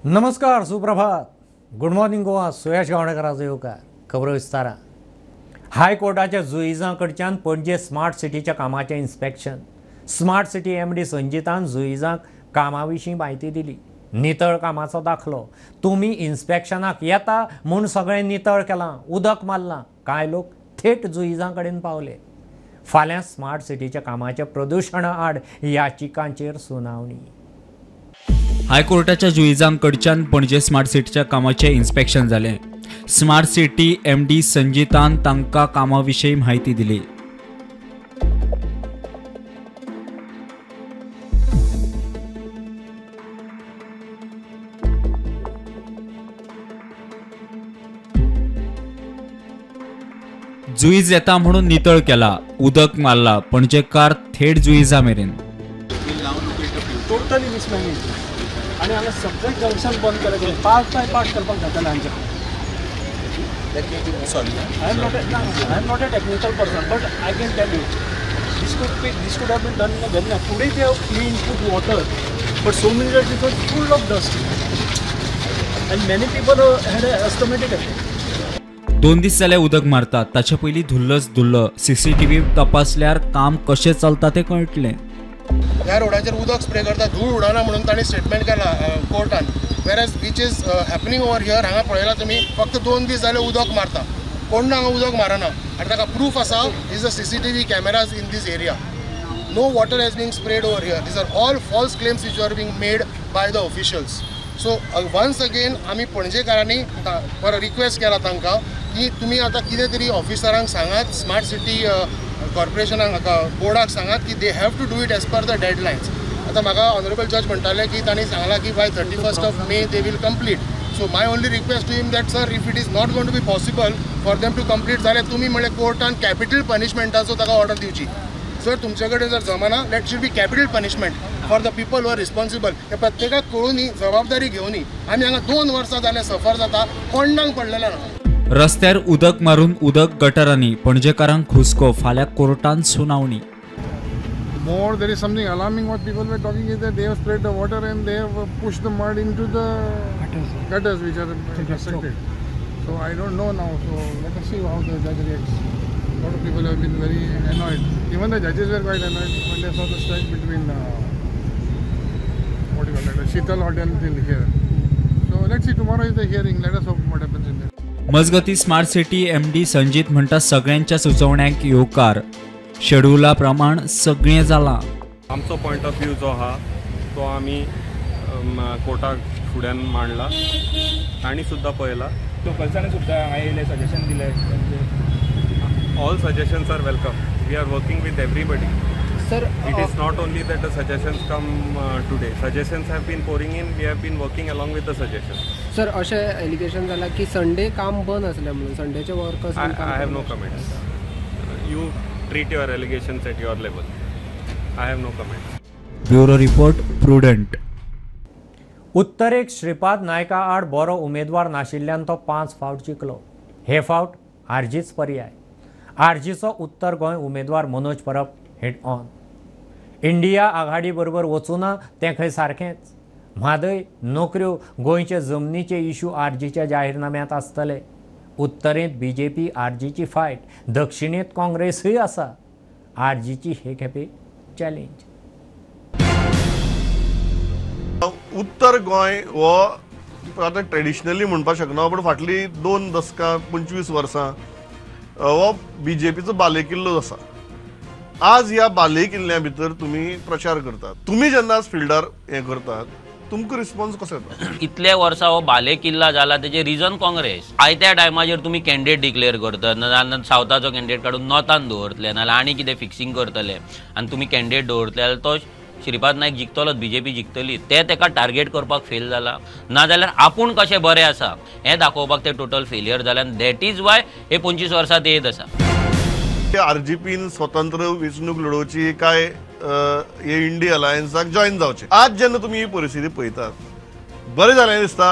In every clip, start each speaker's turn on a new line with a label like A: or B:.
A: नमस्कार, सुप्रभात, good morning Goa. सुयश गावणेकराचो येवकार. खबरो विस्तारान. हायकोर्टाच्या जुईजां कडच्यान पणजे स्मार्ट सिटीच्या कामाचें इन्स्पेक्शन. स्मार्ट सिटी MD संजितान जुईजांक कामा विशीं म्हायती दिली. नितळ कामाचो दाखलो. तुमी इन्स्पेक्शनाक येता म्हूण सगळें नितळ केलां, उदक मारलां. कांय लोक थेट जुईजां कडेन पावले. फाल्यां स्मार्ट सिटीच्या कामाच्या प्रदुशणा आड याचिकांचेर सुनावणी.
B: हायकोर्टाच्या जुईजांकडच्यान पणजे स्मार्ट सिटीच्या कामाचें इन्स्पेक्शन जालें. स्मार्ट सिटी MD संजितान तांकां कामा विशीं म्हायती दिली. जुईज येता म्हणून नितळ केला, उदक मारला, पणजेकार थेट जुईजा मेरेन.
C: टोटली मिसमॅनेज आनी हांगा सगळें जंक्शन बंद केलें गेलें. पार्ट बाय पार्ट करपाक जातालें हांचें. I am not a technical person, but I can tell you this could have been done in a very today they have clean put water, but so many that it was full of dust and many people had a asthmatic attack.
B: 2 दीस जाले उदक मारतात, ताचे पयलीं धुल्लच धुल्ल. CCTV तपासल्यार काम कशें चलता तें कळटलें.
D: ह्या रोडाचेर उदक स्प्रे करता, धूळ उडना म्हणून तांणी स्टेटमेंट केला कोर्टान. Whereas which is happening over here. हांगा पळयला तुमी, फक्त 2 दीस जाले उदक मारता, कोण हांगा उदक मारना आनी ताका प्रूफ आसा is the CCTV cameras in this area. No water has been sprayed over here. These are all false claims which are being made by the officials. So once again आमी पणजेकारांनी परत रिक्वेस्ट केला तांकां की तुमी आतां कितें तरी ऑफिसरांक सांगात, स्मार्ट सिटी कॉर्पोरेशनाक बोर्डाक सांगात की they have to do it as per the deadlines. आतां म्हाका ऑनरेबल जज म्हणटाले की तांणी सांगलां की by 31st of May they will complete. So my only request to him that sir, if it is not going to be possible for them to complete जाल्यार तुमी म्हणल्यार कोर्टान कॅपिटल पनिशमेंटाचो ताका ऑर्डर दिवची. जर तुमचे कडेन जर जमाना, that should be capital punishment for the people who are responsible. हे प्रत्येकाक कळूनी, जबाबदारी घेवनी. आमी हांगा 2 वर्सां जालें सफर जाता, कोणाक पडलेलें ना.
B: रस्त्यार उदक मारून उदक गटरांनी, पणजेकारांक हुस्को. फाल्यां कोर्टान सुनावणी.
E: More there is something alarming what people were talking is that they have spread the water and they have pushed the mud into the gutters which are constructed. So I don't know now. So let us see how the judge reacts. A lot of people have been very annoyed. Even the judges were quite annoyed when they saw the stretch between what do you call that, Sheetal Hotel till here. So let's see, tomorrow is the hearing. Let us hope what happens in there.
B: मजगती smart city MD Sanjit म्हणटा सगळ्यांच्या सुचोवण्यांक येवकार. शेड्युला प्रमाण सगळें जालां.
F: आमचो point of view जो आहा तो आमी कोर्टाक फुड्यान मांडला, तांणी सुद्दां पळयला.
G: लोकल्सांनी सुद्दां हांगा येयले, सजेशन दिले.
F: All suggestions are welcome. We are working with everybody.
H: Sir,
F: it is not only that the suggestions come today. Suggestions have been pouring in. We have been working along with the suggestions.
H: Sir, अशें allegation जाला की Sunday काम बंद आसलें म्हणून, संडेचे workers.
F: I have no comments. You treat your allegations at your level. I have no comments.
B: Bureau report, Prudent.
A: उत्तरेक श्रीपाद नायका आड बरो उमेदवार नाशिल्ल्यान तो 5 फावट जिखलो. हे फावट आरजीच पर्याय. आरजीचो उत्तर गोंय उमेदवार मनोज परब हेड ऑन. इंडिया आघाडी बरोबर वचूना तें खंय सारकेंच. म्हादय, नोकऱ्यो, गोंयचे जमनीचे इशू आरजीच्या जाहीरनाम्यांत आसतले. उत्तरेंत बीजेपी आरजीची फायट, दक्षिणेंत काँग्रेसूय आसा. आरजीची हे खेपे चॅलेंज.
I: उत्तर गोंय हो आतां ट्रेडिशनली म्हणपाक शकना, पूण फाटलीं 2 दसकां 25 वर्सां हो बीजेपीचो बालेकिल्लो आसा. आज ह्या बालेकिल्ल्या भितर तुमी प्रचार करतात, तुमी जेन्ना फिल्डार हें करतात, तुमकां रिस्पॉन्स कसो येता?
J: इतले वर्सां हो बालेकिल्ला जाला तेजें रिजन काँग्रेस. आयत्या टायमाचेर तुमी कॅन्डिडेट डिक्लेअर करतात, नाजाल्यार सावथाचो कॅन्डिडेट काडून नॉर्थान दवरतले, नाजाल्यार आनी कितें फिक्सिंग करतले आनी तुमी कॅन्डिडेट दवरतले जाल्यार तो श्रीपाद नायक जिखतलोच, बीजेपी जिखतली. ते तेका टार्गेट करपाक फेल जाला, नाजाल्यार आपूण कशें बरें आसा हें दाखोवपाक ते टोटल फेलियर जाले आनी that is why हे 25 वर्सां ते येत आसा.
I: आरजीपीन स्वतंत्र वेंचणूक लढोवची काय हे इंडिया अलायन्साक जॉईन जावचे? आज जेन्ना तुमी ही परिस्थिती पळयतात, बरें जालें दिसता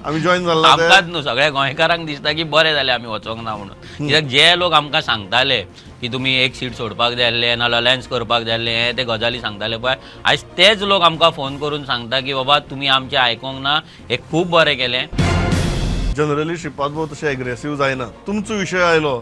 I: आमी जॉईन जाला?
J: आमकांच न्हू, सगळ्या गोंयकारांक दिसता की बरें जालें आमी वचोंक ना म्हणून. कित्याक जे लोक आमकां सांगताले की तुमी एक सीट सोडपाक जाय आसले नाल्यार अलायन्स करपाक जाय आसलें, हे ते गजाली सांगताले. पळय आयज तेच लोक आमकां फोन करून सांगता की बाबा तुमी आमचें आयकोंक ना, हे खूब बरें केलें.
I: जनरली श्रीपाद भाऊ तशें एग्रेसीव जायना, तुमचो विशय आयलो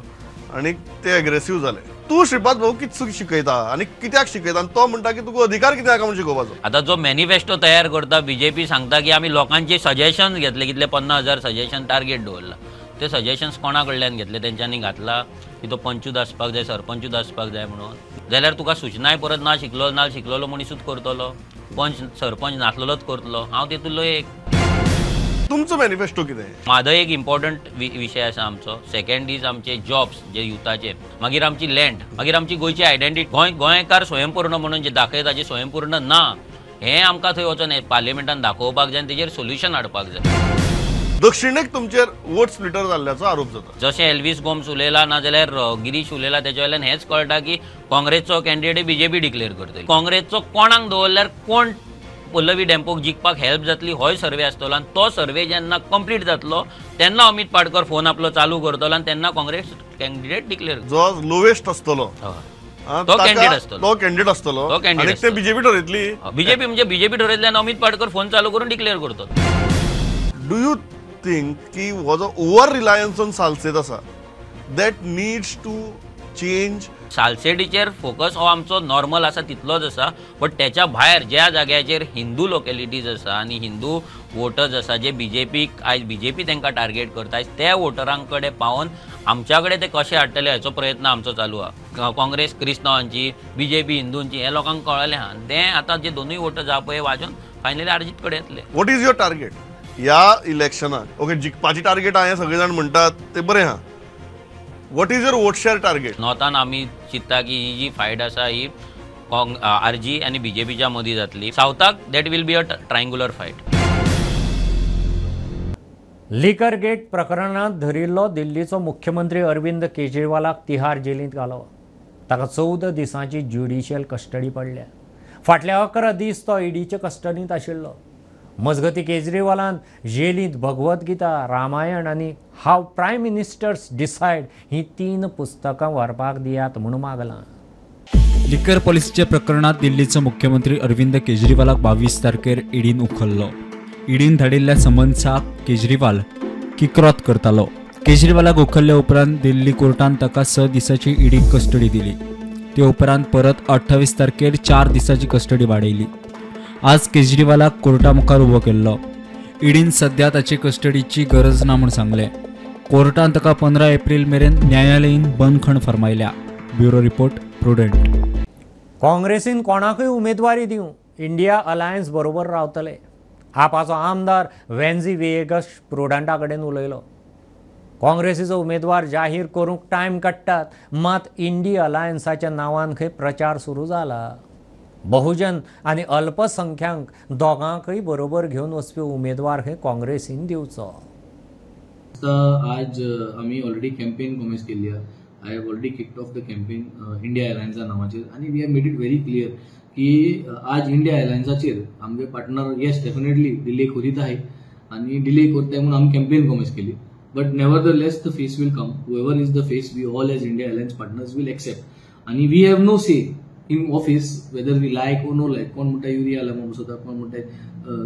I: आनी ते एग्रेसीव जाले. तूं श्रीपाद भाऊ कितें शिकयता आनी कित्याक शिकयता आनी तो म्हणटा की तुका अधिकार कित्याक म्हूण शिकोवपाचो?
J: आतां जो मॅनिफेस्टो तयार करता बीजेपी सांगता की आमी लोकांचे सजेशन्स घेतले, कितले 50,000 सजेशन टार्गेट दवरला, ते सजेशन्स कोणा कडल्यान घेतले? तेंच्यांनी घातला की तो पंचूच आसपाक जाय, सरपंचूच आसपाक जाय म्हणून. जाल्यार तुका सुचनाय परत ना शिकलो ना शिकलेलो मनीसूच करतलो, पंच सरपंच नासलेलोच करतलो. हांव तितूंतलो एक.
I: तुमचो मॅनिफेस्टो कितें?
J: म्हादय एक इम्पॉर्टंट विशय आसा आमचो. सेकंड is आमचे जॉब्स जे युथाचे, मागीर आमची लँड, मागीर आमची गोंयची आयडेंटिटी. गोंयकार स्वयंपूर्ण म्हणून जे दाखयता जे स्वयंपूर्ण ना, हें आमकां थंय वचोन पार्लिमेंटान दाखोवपाक जाय आनी तेजेर सोल्युशन हाडपाक जाय.
I: दक्षिणेक तुमचेर वोट स्प्लिटर जाल्ल्याचो आरोप जाता.
J: जशें एल्वीस गोम्स उलयला ना जाल्यार गिरीश उलयला, तेच्या वयल्यान हेंच कळटा की काँग्रेसचो कॅन्डिडेट बीजेपी डिक्लेअर करतली. काँग्रेसचो कोणाक दवरल्यार कोण पल्लवी डेम्पोक जिखपाक हेल्प जातली होय सर्वे आसतलो आनी तो सर्वे जेन्ना कंप्लीट जातलो तेन्ना अमित पाडकर फोन आपलो चालू करतलो आनी तेन्ना काँग्रेस कॅन्डिडेट डिक्लेअर
I: जो लोवेस्ट आसतलो
J: तो कॅन्डिडेट आसतलो,
I: तो कॅन्डिडेट आसतलो,
J: तो कॅन्डिडेट
I: ते बीजेपी ठरयतली.
J: बीजेपी म्हणजे बीजेपी ठरयतली आनी अमित पाडकर फोन चालू करून डिक्लेअर करतलो.
I: Do you think की हो जो ओवर रिलायन्स ऑन सालसेत आसा that needs to change?
J: सालसेटीचेर focus हो आमचो नॉर्मल आसा तितलोच आसा, बट तेच्या भायर ज्या जाग्याचेर हिंदू लोकेलिटीज आसा आनी हिंदू वोटर्स आसा जे बीजेपीक आयज बीजेपी तांकां टार्गेट करता, आयज त्या वोटरां कडेन पावोन आमच्या कडेन ते कशे हाडटले हाचो प्रयत्न आमचो चालू आसा. काँग्रेस क्रिस्तांवांची, बीजेपी हिंदूंची, हें लोकांक कळ्ळें आहा. तें आतां जे दोनूय वोटर्स आहा पळय वाजोवन फायनली आरजीत कडेन येतले.
I: What is your target ह्या इलेक्शनाक? ओके, जिखपाची टार्गेट आहा हें सगळे जाण म्हणटात ते बरें आहा. What is your vote share target?
J: नॉर्थान आमी चिंत्ता की ही जी फायट आसा ही आरजी आनी बीजेपीच्या मदीं जातली. सावथाक that will be a triangular fight.
A: Liquor gate प्रकरणांत धरिल्लो दिल्लीचो मुख्यमंत्री अरविंद केजरीवालाक तिहार जेलींत घालो. ताका 14 दिसांची ज्युडिशियल कस्टडी पडल्या. फाटले 11 दीस तो ईडीचे कस्टडींत आशिल्लो. मजगती केजरीवालान जेलींत भगवत गीता, रामायण आनी हाव प्रायम मिनिस्टर्स डिसायड ही 3 पुस्तकां व्हरपाक दियात म्हूण मागलां.
B: लिकर पॉलिसीच्या प्रकरणात दिल्लीचो मुख्यमंत्री अरविंद केजरीवालाक 22 तारखेर ईडीन उखल्लो. ईडीन धाडिल्ल्या समन्साक केजरीवाल किक्रोत करतालो. केजरीवालाक उखल्ल्या उपरांत दिल्ली कोर्टान ताका 6 दिसांची ईडी कस्टडी दिली. ते उपरांत परत 28 तारखेर 4 दिसांची कस्टडी वाडयली. आज केजरीवालाक कोर्टा मुखार उबो केल्लो. ईडीन सध्या ताची कस्टडीची गरज ना म्हूण सांगलें. कोर्टान ताका 15 एप्रिल मेरेन न्यायालयीन बंदखण फर्मायल्या. Bureau report, Prudent.
A: काँग्रेसीन कोणाकूय उमेदवारी दिवं, इंडिया अलायन्स बरोबर रावतले. आपाचो आमदार वेन्झी व्हिएगस प्रुडंटा कडेन उलयलो. काँग्रेसीचो उमेदवार जाहीर करूंक टायम काडटात, मात इंडिया अलायन्साच्या नांवान खंय प्रचार सुरू जाला. बहुजन आनी अल्पसंख्याक दोगांकय बरोबर घेवन वचपी उमेदवार खंय काँग्रेसीन दिवचो.
K: आज आमी ऑलरेडी कॅम्पेन कॉमेन्स केल्ली आहा. I have already kicked off the campaign India अलायन्सा नांवाचेर आनी we have made it very clear की आज इंडिया अलायन्साचेर आमगे पार्टनर येस डेफिनेटली डिले करीत आहे आनी डिले करताय म्हणून आमी कॅम्पेन कॉमेन्स केली. But nevertheless the face will come. Whoever is the face we all as India Alliance partners will accept आनी we have no say in office whether we like or no like. कोण म्हणटा urea आलमा बसोता, कोण म्हणटा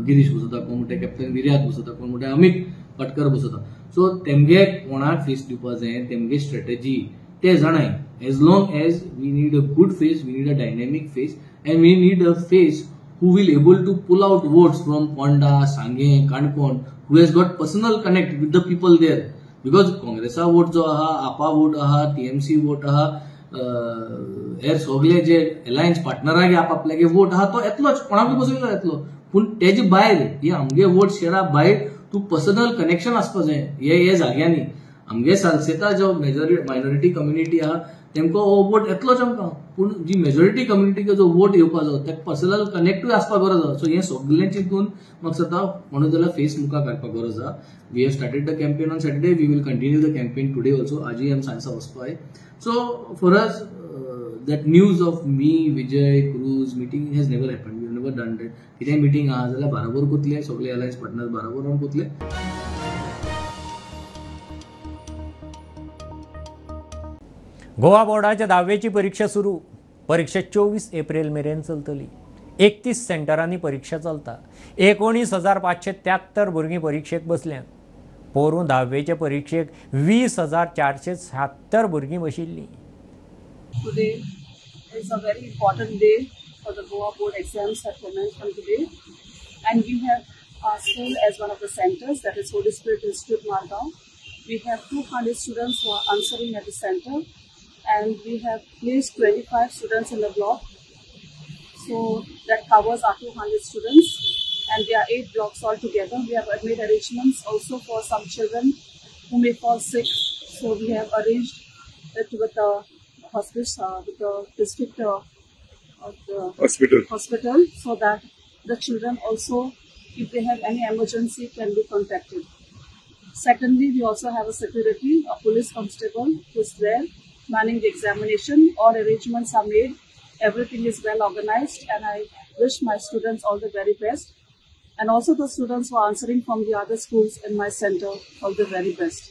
K: गिरीश बसोता, कोण म्हणटा captain विर्यात बसोता, कोण म्हणटा Amit Patkar बसोता. So तेमगे कोणाक फेस दिवपा जाय, तेमगे स्ट्रेटजी ते जाणाय. As long as we need a good face, we need a dynamic face and we need a face who will able to pull out votes from Ponda, Sanguem, Canacona, who has got personal connect with the people there. Because काँग्रेसा vote जो आहा, आपा vote आहा, TMC vote आहा, हेर सगळे जे alliance पार्टनरागे आप आपल्यागे vote आहा तो येतलोच, कोणाकूय बसून येतलो. पूण तेजे भायर हे आमगे वोट शेरा भायर तूं पर्सनल कनेक्शन आसपा जाय हे हे जाग्यांनी. आमगे सालसेता जो मेजॉरिटी मायनॉरिटी कम्युनिटी आहा तेमकां हो वोट येतलोच आमकां, पूण जी मेजॉरिटी कम्युनिटीक जो वोट येवपा जाय तेका पर्सनल कनेक्टूय आसपा गरज आसा. सो हें सगळें चिंतून म्हाका दिसता म्हणून जाल्यार फेस मुखार काडपाक गरज आसा. We have started the campaign on Saturday, we will continue the campaign today also. आजूय आमी सांजचा वचपा आहे. So for us that news of me, Vijay, Cruz meeting has never happened. We have never done that. कितेंय meeting आहा जाल्यार बाराबर कोतले, सगळे alliance partners बाराबर आमी कोतले.
A: गोवा बोर्डाच्या धावेची परीक्षा सुरू. परीक्षा 24 एप्रिल मेरेन चलतली. 31 सेंटरांनी परीक्षा चलता. 19,573 भुरगीं परीक्षेक बसल्यांत. पोरूं धावेचे परीक्षेक 20,476 भुरगीं बशिल्लीं.
L: Today is a very important day for the Goa board exams have commenced from today, and we have our school as one of the centers, that is Holy Spirit Institute Margao. We have 200 students who are answering at the center, and we have placed 25 students in the block, so that covers our 200 students, and there are 8 blocks altogether. We have made arrangements also for some children who may fall sick, so we have arranged it with the hospice, with the district of the hospital, so that the children also, if they have any emergency, can be contacted. Secondly, we also have a security, a police constable who is there manning the examination. All arrangements are made, everything is well organized, and I wish my students all the very best, and also the students who are answering from the other schools in my center, all the very best.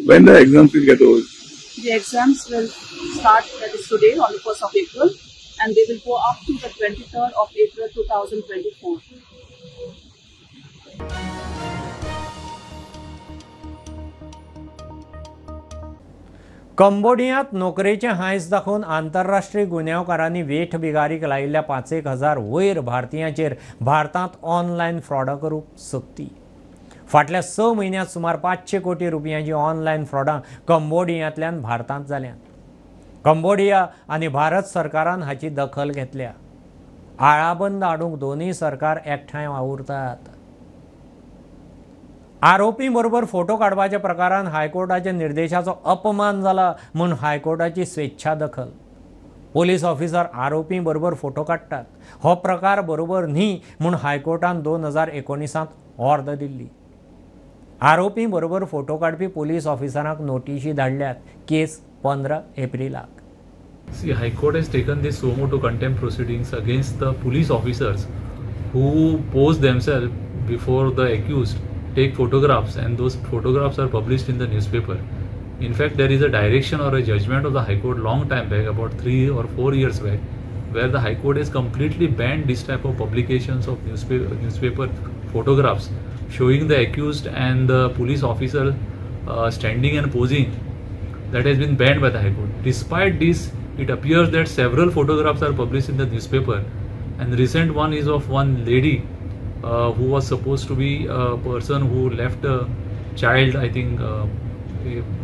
M: When the exams will get over?
L: The exams will start, that is today on the 1st of April, and they will go up to the 23rd of April 2024.
A: कंबोडियांत नोकरेचें हांयस दाखोवन आंतरराष्ट्रीय गुन्यांवकारांनी वेठ बिगारीक लायिल्ल्या 5,000 वयर भारतीयांचेर भारतांत online फ्रॉडां करूंक सक्ती. फाटल्या 6 म्हयन्यांत सुमार 500 कोटी रुपयांची ऑनलायन फ्रॉडां कंबोडियांतल्यान भारतांत जाल्यांत. कंबोडिया आनी भारत सरकारान हाची दखल घेतल्या. आळाबंद हाडूंक दोनूय सरकार एकठांय वावुरतात. आरोपी बरोबर फोटो काडपाच्या प्रकारान हायकोर्टाच्या निर्देशाचो अपमान जाला म्हूण हायकोर्टाची स्वेच्छा दखल. पोलीस ऑफिसर आरोपी बरोबर फोटो काडटात हो प्रकार बरोबर न्ही म्हूण हायकोर्टान 2019 ऑर्द दिल्ली. आरोपी बरोबर फोटो काडपी police ऑफिसरांक नोटिशी धाडल्यात. Case 15 एप्रिलाक.
N: See, High Court has taken this suo motu contempt proceedings against the police officers who pose themselves before the accused, take photographs, and those photographs are published in the newspaper. In fact, there is a direction or a judgment of the High Court long time back, about 3 or 4 years back, where the High Court has completely banned this type of publications of newspaper photographs showing the accused and the police officer standing and posing. That has been banned by the High Court. Despite this, it appears that several photographs are published in the newspaper, and the recent one is of one lady who was supposed to be a person who left a child, I think,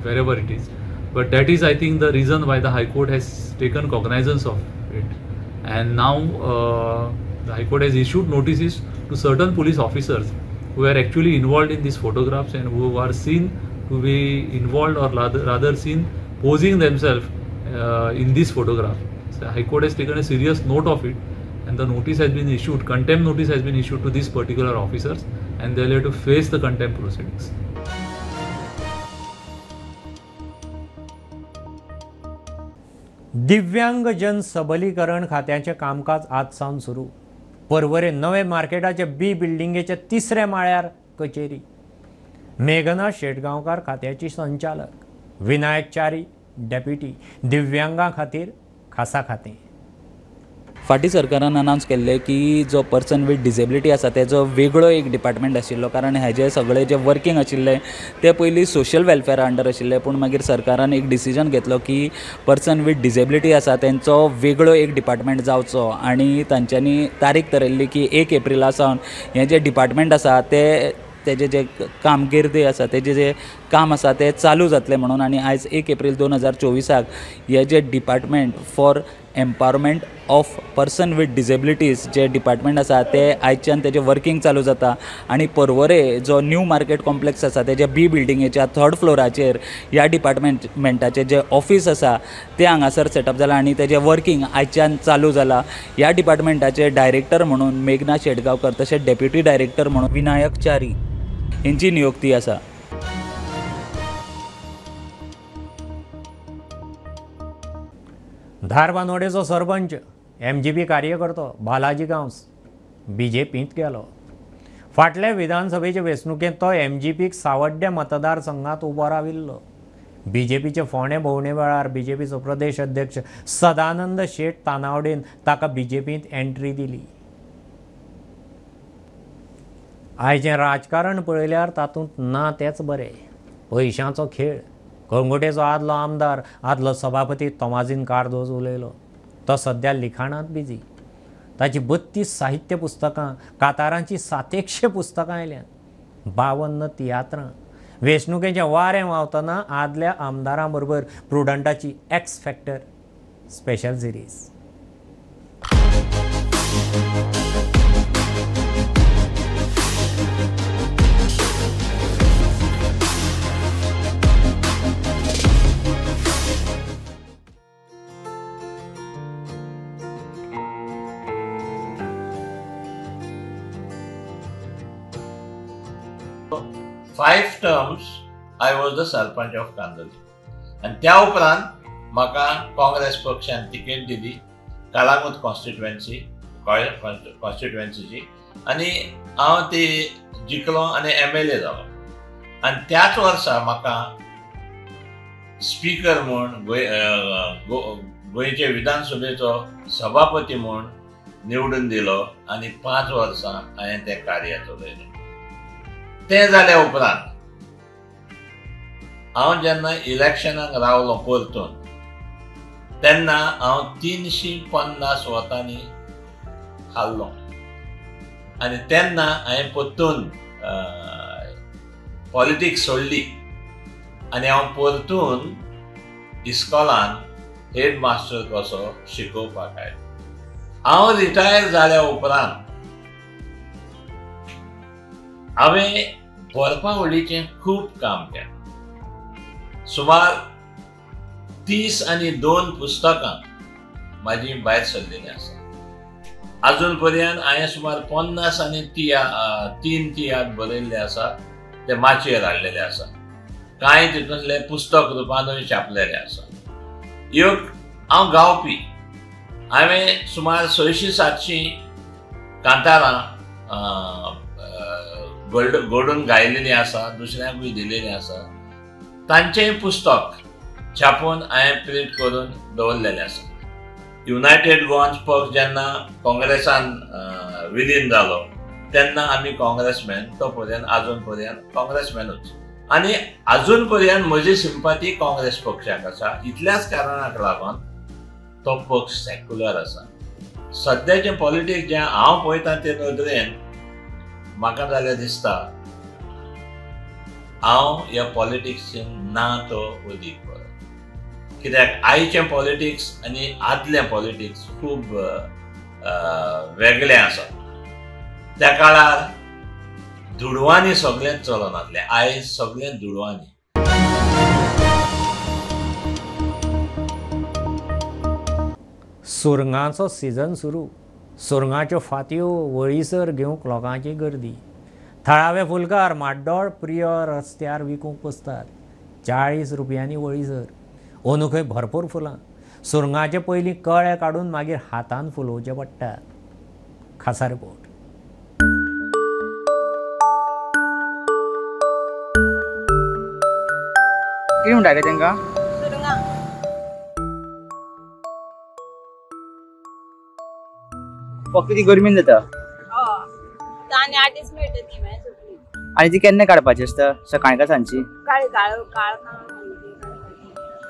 N: wherever it is. But that is, I think, the reason why the High Court has taken cognizance of it. And now the High Court has issued notices to certain police officers who are actually involved in these photographs and who are seen to be involved, or rather seen posing themselves in this photograph. So the High Court has taken a serious note of it, and the notice has been issued, contempt notice has been issued to these particular officers, and they will have to face the contempt proceedings.
A: दिव्यांगजन सबलीकरण खात्याचें कामकाज आज सावन सुरू. पर्वरे नवे मार्केटाचे बी बिल्डिंगेच्या 3ऱ्या माळ्यार कचेरी. मेघना शेटगांवकार खात्याची संचालक, विनायक च्यारी डेप्युटी, दिव्यांगां खातीर खासा खातें.
O: फाटीं सरकारान अनावन्स केल्लें की जो पर्सन वीथ डिसेबिलिटी आसा तेजो वेगळो एक डिपार्टमेंट आशिल्लो, कारण हेजे सगळे जे वर्किंग आशिल्ले ते पयलीं सोशल वेलफेरा अंडर आशिल्ले, पूण मागीर सरकारान एक डिसिजन घेतलो की पर्सन वीथ डिसेबिलिटी आसा तेंचो वेगळो एक डिपार्टमेंट जावचो, आनी तांच्यांनी तारीख थरयल्ली की 1 एप्रिला सावन हें जें डिपार्टमेंट आसा ते तेजे जे कामगिर्दी आसा तेजे जे काम आसा ते चालू जातलें म्हणून. आनी आयज 1 एप्रिल 2024 हे जे department for empowerment of person with disabilities J department आसा ते आयच्यान तेजें वर्किंग चालू जाता. आनी पर्वरे जो न्यू मार्केट कॉम्प्लेक्स आसा तेज्या बी बिल्डिंगेच्या 3rd फ्लोराचेर ह्या डिपार्टमेंटाचें जें ऑफीस आसा तें हांगासर सेटअप जालां आनी तेजें वर्किंग आयच्यान चालू जालां. ह्या डिपार्टमेंटाचे डायरेक्टर म्हणून मेघना शेटगांवकर तशेंच डेप्युटी डायरेक्टर म्हणून विनायक च्यारी हेंची नियुक्ती आसा.
A: धारबांदोडेचो सरपंच एमजीपी कार्यकर्तो बालाजी गांवस बीजेपींत गेलो. फाटल्या विधानसभेचे वेंचणुकेंत तो एमजीपीक सावड्ड्या मतदारसंघात उबो राविल्लो. बीजेपीचे फोंडे भोंवणे वेळार बीजेपीचो प्रदेश अध्यक्ष सदानंद शेट तानावडेन ताका बीजेपींत एंट्री दिली. आयचें राजकारण पळयल्यार तातूंत ना तेंच बरें. पयशांचो खेळ. कळंगुटेचो आदलो आमदार, आदलो सभापती तोमाझीन कार्दोज उलयलो. तो सद्या लिखाणांत बिजी. ताची 32 साहित्य पुस्तकां, कातारांची 700 पुस्तकां आयल्यांत, 52 तियात्रां. वेंचणुकेचें वारें व्हांवतना आदल्या आमदारां बरोबर प्रुडंटाची X factor special series.
P: 5 terms I was the sarpanch of Candolim आनी त्या उपरांत म्हाका काँग्रेस पक्षान तिकेट दिली कालांगूट कॉन्स्टिट्युएन्सीची आनी हांव ती जिखलो आनी MLA जालो. आनी त्याच वर्सा म्हाका स्पीकर म्हूण गोंयचे विधानसभेचो सभापती म्हूण निवडून दिलो आनी 5 वर्सां हांवें तें कार्य चलयलें. तें जाल्या उपरांत हांव जेन्ना इलेक्शनाक रावलो परतून तेन्ना हांव 350 वतांनी हारलो आनी तेन्ना हांवें परतून पॉलिटिक्स सोडली आनी हांव परतून इस्कॉलान हेड मास्टर कसो शिकोवपाक आयलो. हांव रिटायर जाल्या उपरांत हांवें बरपावळीचें खूब काम केलें. सुमार 32 पुस्तकां म्हाजी भायर सरलेलीं आसा. आजून पर्यंत हांवें सुमार 53 तियात्र बरयल्ले आसा, ते माचयेर हाडलेले आसा. कांय तितूंतले पुस्तक रुपानूय छापलेले आसा. एक हांव गावपी. हांवें सुमार 600-700 कांतारां घडून गायलेली आसा, दुसऱ्यांकूय दिलेली आसा. तांचेंय पुस्तक छापून हांवें प्रिंट करून दवरलेलें आसा. युनायटेड गोवन्स पक्ष जेन्ना काँग्रेसान विलीन जालो तेन्ना आमी काँग्रेसमॅन, तो पर्यंत आजून पर्यंत काँग्रेसमॅनूच आनी आजून पर्यंत म्हजी सिंपाती काँग्रेस पक्षाक आसा. इतल्याच कारणाक लागून तो पक्ष सेक्युलर आसा. सद्याचें पॉलिटिक्स जें हांव पळयता ते नदरेन म्हाका जाल्यार दिसता हांव ह्या पॉलिटिक्सीन ना तो अदीक बरो. कित्याक आयचें पॉलिटिक्स आनी आदलें पॉलिटिक्स खूब वेगळें आसा. त्या काळार दुडवांनी सगळेंच चलनासलें, आयज सगळें दुडवांनी.
A: सुरंगांचो सिजन सुरू. सुरंगाच्यो फातयो वळीसर घेवंक लोकांची गर्दी. थळावे फुलकार माड्डोळ प्रिय रस्त्यार विकूंक बसतात. 40 रुपयांनी वळीसर. अंदू खंय भरपूर फुलां. सुरंगाचे पयलीं कळे काडून मागीर हातान फुलोवचे पडटात. खासा रिपोर्ट.
G: कितें म्हणटा रे तांकां?
Q: सुरंगां.
G: फक्त ती गरमीन जाता.
Q: हय, आनी 8 दीस मेळटा ती मागीर सोंपली.
G: आनी ती केन्ना काडपाची आसता? सकाळी काय सांजची?
Q: काळ काळ काळ.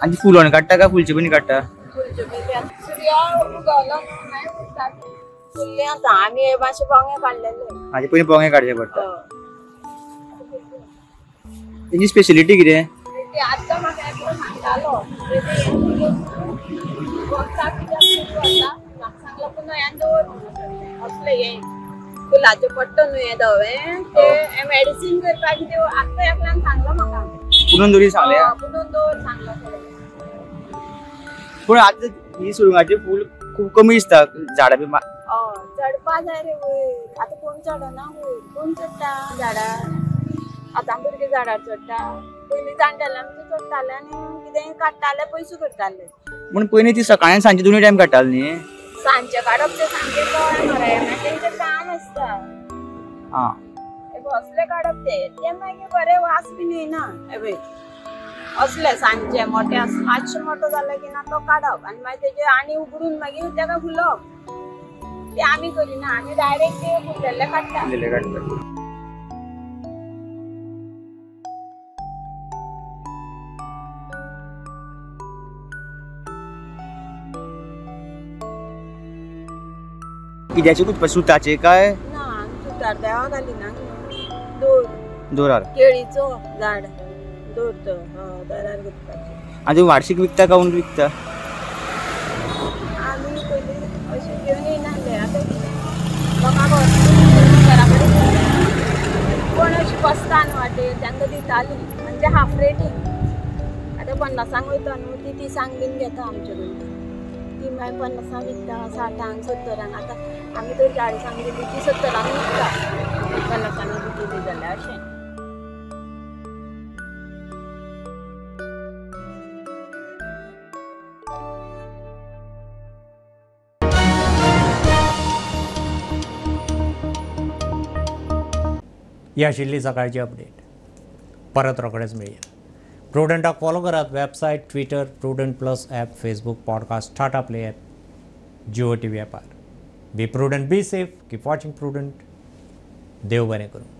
G: आनी फुलोवन काडटा काय फुलचे पयलीं काडटा?
Q: फुलचे पयलीं. सुर्या उगवलो न्हू मागीर उरता. फुल्ले आतां आमी मातशे बोंगे काडलेले.
G: हाजे पयलीं बोंगे काडचे पडटा. तेजी स्पेशलिटी कितें?
Q: ते आतां म्हाका एकलो सांगतालो म्हाका सांगलो पूण ह्यान दवर म्हणून असलें हें फुलाचें पडटा न्हू हें धवें तें मेडिसीन करपाक कितें आतां एकल्यान सांगलो म्हाका.
G: पुनोन दवरी सांगलें?
Q: पुनोन दवर सांगलो.
G: पूण आतां ही सुरंगाचें फूल खूब कमी दिसता झाडां बी.
Q: हय, चडपा जाय रे वयर. आतां कोण चडना वयर, कोण चडटा झाडार? आतां भुरगीं झाडार चडटा. पयलीं जाणटेले आमचे चडटाले आनी कितें काडटाले, पयशे करताले.
G: पूण पयलीं ती सकाळी आनी सांजचे दोनूय टायम काडटाले न्ही?
Q: सांजचे काडप तें सामकें कळ्ळें मरे, मागीर तेंचें काम आसता.
G: आं,
Q: बसले काडप ते ते मागीर बरें वास बीन येना. हें पळय असले सांजचे मोठे मातशें मोठो जालो की ना तो काडप आनी मागीर तेजे आनी उगडून मागीर तेका फुलोवप. ते आमी करिना, आमी डायरेक्ट ते फुललेले काडटा.
G: कित्याचे कुछ सुताचे काय
Q: ना? सुतार देवा घालिना, दोर
G: दोरार
Q: केळीचो झाड दोर तो दारार गुंतपाचें.
G: आनी वार्षिक विकता का उंट विकता?
Q: आमी पयलीं अशें घेवन येयनासले, आतां लोकांक घरा कडेन कोण अशी बसता न्हू वाटेर तांकां दिताली, म्हणजे हाफ रेटीन. आतां 50 वयता न्हू ती 30 बीन घेता आमचे कडल्यान. ती मागीर 50 विकता, 60 70. आतां आमी तर 40 दिली ती 70 विकता, 50 दिली जाल्यार अशें.
A: ही आशिल्ली सकाळची अपडेट. परत रोखडेच मेळया. प्रुडंटाक फॉलो करात. Website, Twitter, Prudent plus app, Facebook, podcast, Tata Play app, Jio TV ॲपार. Be prudent, be safe, keep watching Prudent. देव बरें करूं.